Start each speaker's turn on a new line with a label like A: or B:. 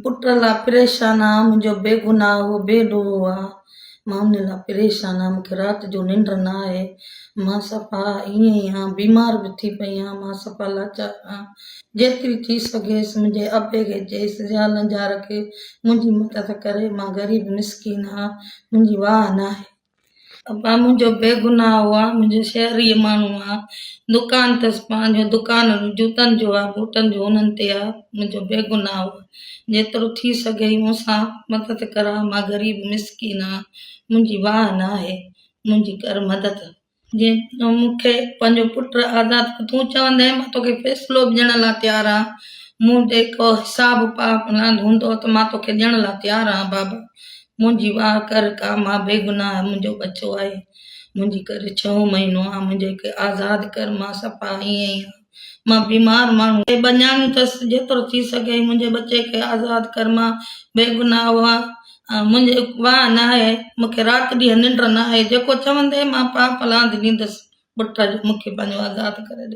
A: پٽ لا پريشان آ منهنجو بيگناهه هو بي ڏوهه آ مان ان لا پريشان آ مونکي رات جو ننڊ نه آهي مان صفا ائين ئي آ بيمار به ٿي پئي آ مان صفا لاچار آ جيتري ٿي سگهيس منهنجي ابي کي چيس يا لنجار کي منهنجي مدد ڪري مان غريب مسڪين آ منهنجي واهه ناهي. ابا منهنجو بيگناهه آ منهنجو شهري ماڻهو آ دڪان اٿس پنهنجو دڪان جوتن جو آ بوٽن جو انهن تي آ منهنجو بيگناهه آ جيترو ٿي سگهئي مون سان مدد ڪرا مان غريب مسڪين آ منهنجي واهه ناهي منهنجي ڪر مدد. جيئن تون مون کي پنهنجو پٽ آزاد ڪر. تون چوندين مان توکي فيصلو به ڏيڻ لاء تيار آهيان. مون تي ڪو حساب پابند هوندو ته مان توکي ڏيڻ لاء تيار آهيان بابا! منهنجي واهه ڪر ڪا مان بيگناهه منهنجو ٻچو آهي. منهنجي ڪر ڇهون مهينو آهي منهنجي کي آزاد ڪر مان صفا ائين ئي آهيان. مان بيمار ماڻهو ۽ ٻه نياڻيون اٿس جيترو ٿي سگهي منهنجي ٻچي کي آزاد ڪر مان بيگناهه آهيان منهنجي واهه ناهي مون کي رات ڏينهن ننڊ ناهي جيڪو چوندين مان پاپ لاند ڏيندس پٽ جو مون کي پنهنجو آزاد ڪري ڏي.